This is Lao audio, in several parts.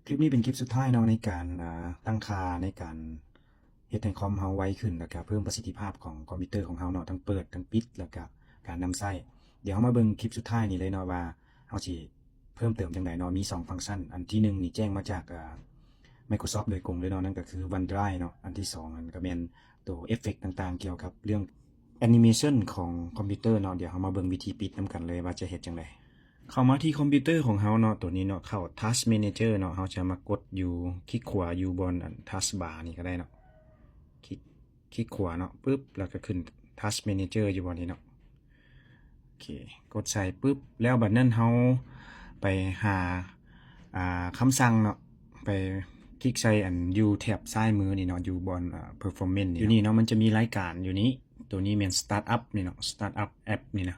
ຄລິບນີ້ເປັນຄລິບສຸດທ້າຍເນາະ ໃນການ ອ່າ ຕັ້ງຄ່າໃນການເຮັດໃຫ້ຄອມເຮົາໄວຂຶ້ນ ແລ້ວກະເພີ່ມປະສິດທິພາບຂອງຄອມພິວເຕີຂອງເຮົາເນາະ ທັງເປີດ ທັງປິດ ແລ້ວກະການນຳໃຊ້. ດຽວເຮົາມາເບິ່ງຄລິບສຸດທ້າຍນີ້ເລີຍເນາະ ວ່າເຮົາຊິເພີ່ມເຕີມຈັ່ງໃດເນາະ. ມີສອງຟັງຊັນ ອັນທີໜຶ່ງນີ້ແຈ້ງມາຈາກ ອ່າ Microsoft ໂດຍກົງເລີຍເນາະ ນັ້ນກໍຄື OneDrive ເນາະ. ອັນທີສອງນັ້ນກໍແມ່ນໂຕເອຟເຟັກຕ່າງໆ ກ່ຽວກັບເລື່ອງ Animation ຂອງຄອມພິວເຕີເນາະ. ດຽວເຮົາມາເບິ່ງວິທີປິດນຳກັນເລີຍວ່າຈະເຮັດຈັ່ງໃດ. ເຂົ້າມາທີ່ຄອມພິວເຕີຂອງເຮົາເນາະ ໂຕນີ້ເນາະ ເຂົ້າ Task Manager ເນາະ. ເຮົາຈະມາກົດຢູ່ ຄລິກຂວາຢູ່ບ່ອນອັນ Task Bar ນີ້ກໍໄດ້ເນາະ. ຄລິກ ຄລິກຂວາເນາະ ປຶບ ແລ້ວກໍຂຶ້ນ Task Manager ຢູ່ບ່ອນນີ້ເນາະ. ໂອເຄ ກົດໃສ່ປຶບ ແລ້ວບັດນັ້ນເຮົາໄປຫາ ອ່າ ຄຳສັ່ງເນາະ ໄປຄລິກໃສ່ອັນຢູ່ແຖບຊ້າຍມືນີ້ເນາະ ຢູ່ບ່ອນ ອ່າ Performance ນີ້ ຢູ່ນີ້ເນາະ ມັນຈະມີລາຍການຢູ່ນີ້ ໂຕນີ້ແມ່ນ Startup ນີ້ເນາະ Startup App ນີ້ນະ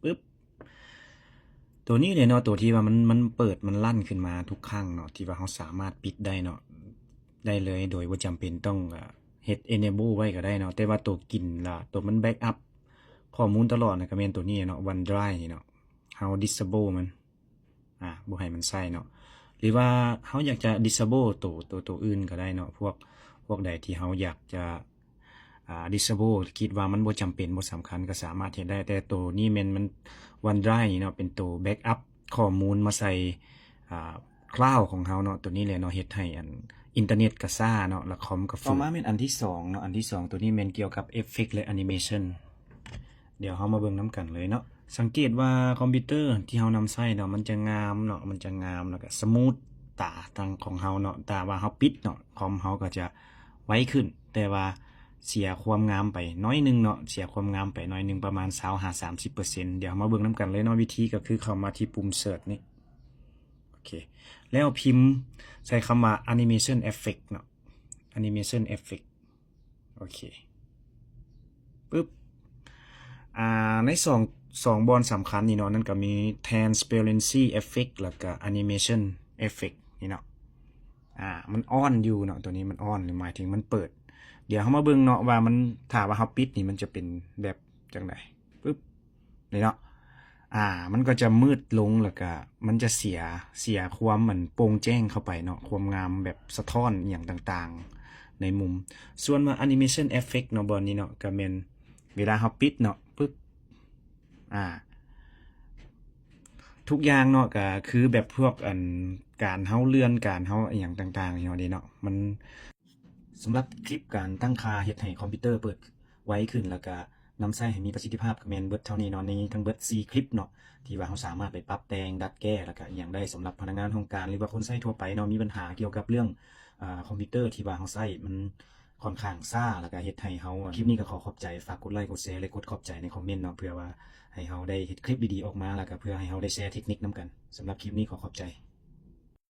ປຶບ ໂຕນີ້ເລີຍເນາະ ໂຕທີ່ວ່າມັນ ມັນເປີດ ມັນລັນຂຶ້ນມາທຸກຄັ້ງເນາະ ທີ່ວ່າເຮົາສາມາດປິດໄດ້ເນາະ ໄດ້ເລີຍ ໂດຍບໍ່ຈຳເປັນຕ້ອງ ເຮັດ enable ໄວ້ກໍໄດ້ເນາະ. ແຕ່ວ່າໂຕກິນລະ ໂຕມັນ backup ຂໍ້ມູນຕະຫຼອດນະ ກໍແມ່ນໂຕນີ້ເນາະ OneDrive ນີ້ເນາະ. ເຮົາ disable ມັນ ອ່າ ບໍ່ໃຫ້ມັນໃຊ້ເນາະ ຫຼືວ່າເຮົາຢາກຈະ disable ໂຕ ໂຕ ໂຕອື່ນກໍໄດ້ເນາະ. ພວກ ພວກໃດທີ່ເຮົາຢາກຈະ ອ່າ disable ຄິດວ່າມັນບໍ່ຈຳເປັນ ບໍ່ສຳຄັນ ກໍສາມາດເຮັດໄດ້. ແຕ່ໂຕນີ້ແມ່ນມັນ OneDrive ນີ້ເນາະ ເປັນໂຕ backup ຂໍ້ມູນມາໃສ່ ອ່າ cloud ຂອງເຮົາເນາະ. ໂຕນີ້ແຫຼະເນາະ ເຮັດໃຫ້ອັນ ອິນເຕີເນັດກໍຊ້າເນາະ ແລະ ຄອມກໍ Full. ຕໍ່ມາແມ່ນອັນທີສອງເນາະ ອັນທີສອງໂຕນີ້ແມ່ນກ່ຽວກັບເອຟເຟັກ ແລະ Animation. ດຽວເຮົາມາເບິ່ງນຳກັນເລີຍເນາະ. ສັງເກດວ່າຄອມພິວເຕີທີ່ເຮົານຳໃຊ້ເນາະ ມັນຈະງາມເນາະ ມັນຈະງາມ ແລ້ວກໍ smooth ຕາຕັ້ງຂອງເຮົາເນາະ. ຖ້າວ່າເຮົາປິດເນາະ ຄອມເຮົາກໍຈະໄວຂຶ້ນ ແຕ່ວ່າເສຍຄວາມງາມໄປໜ້ອຍໜຶ່ງເນາະ ເສຍຄວາມງາມໄປໜ້ອຍໜຶ່ງ ປະມານຊາວຫາສາມສິບເປີເຊັນ. ດຽວເຮົາມາເບິ່ງນຳກັນເລີຍເນາະ ວິທີກໍຄືເຂົ້າມາທີ່ປຸ່ມ Search ນີ້ ໂອເຄ ແລ້ວພິມໃສ່ຄຳວ່າ Animation Effect ເນາະ Animation Effect. ໂອເຄ ປຶບ ອ່າ ໃນສອງ ສອງບ່ອນສຳຄັນນີ້ເນາະ ນັ້ນກໍມີ Transparency Effect ແລ້ວກໍ Animation Effect ນີ້ເນາະ. ອ່າ ມັນ on ຢູ່ເນາະ ໂຕນີ້ມັນ on ໝາຍເຖິງມັນເປີດ. ດຽວເຮົາມາເບິ່ງເນາະວ່າມັນ ຖ້າວ່າເຮົາປິດນີ້ ມັນຈະເປັນແບບຈັ່ງໃດ. ປຶບ ນີ້ເນາະ ອ່າ ມັນກໍຈະມືດລົງ ແລ້ວກະມັນຈະເສຍ ເສຍຄວາມອັນໂປ່ງແຈ້ງເຂົ້າໄປເນາະ ຄວາມງາມແບບສະທ້ອນອີ່ຫຍັງຕ່າງໆໃນມຸມ. ສ່ວນວ່າ Animation Effect ເນາະ ບ່ອນນີ້ເນາະ ກໍແມ່ນເວລາເຮົາປິດເນາະ ປຶບ ອ່າ ທຸກຢ່າງເນາະ ກໍຄືແບບພວກອັນ ການເຮົາເລື່ອນ ການເຮົາອີ່ຫຍັງຕ່າງໆ ເຮົາເດເນາະ ມັນ ສຳລັບຄລິບການຕັ້ງຄ່າເຮັດໃຫ້ຄອມພິວເຕີເປີດໄວຂຶ້ນ ແລ້ວກະນຳໃຊ້ໃຫ້ມີປະສິດທິພາບ ກໍແມ່ນເບິດເທົ່ານີ້ເນາະ. ມີທັງເບິດສີ່ຄລິບເນາະ ທີ່ວ່າເຮົາສາມາດໄປປັບແຕ່ງ ດັດແກ້ ແລ້ວກະອີ່ຫຍັງໄດ້ ສຳລັບພະນັກງານຫ້ອງການ ຫຼືວ່າຄົນໃຊ້ທົ່ວໄປເນາະ ມີບັນຫາກ່ຽວກັບເລື່ອງ ອາ ຄອມພິວເຕີທີ່ວ່າເຮົາໃຊ້ມັນຄ່ອນຂ້າງຊ້າ ແລ້ວກະເຮັດໃຫ້ເຮົາ ຄລິບນີ້ກໍຂໍຂອບໃຈ ຝາກກົດໄລ ກົດແຊ ແລະ ກົດຂອບໃຈໃນຄອມເມັນເນາະ ເພື່ອວ່າໃຫ້ເຮົາໄດ້ເຮັດຄລິບດີໆອອກມາ ແລ້ວກະເພື່ອໃຫ້ເຮົາໄດ້ແຊເທັກນິກນຳກັນ. ສຳລັບຄລິບນີ້ຂໍຂອບໃຈ.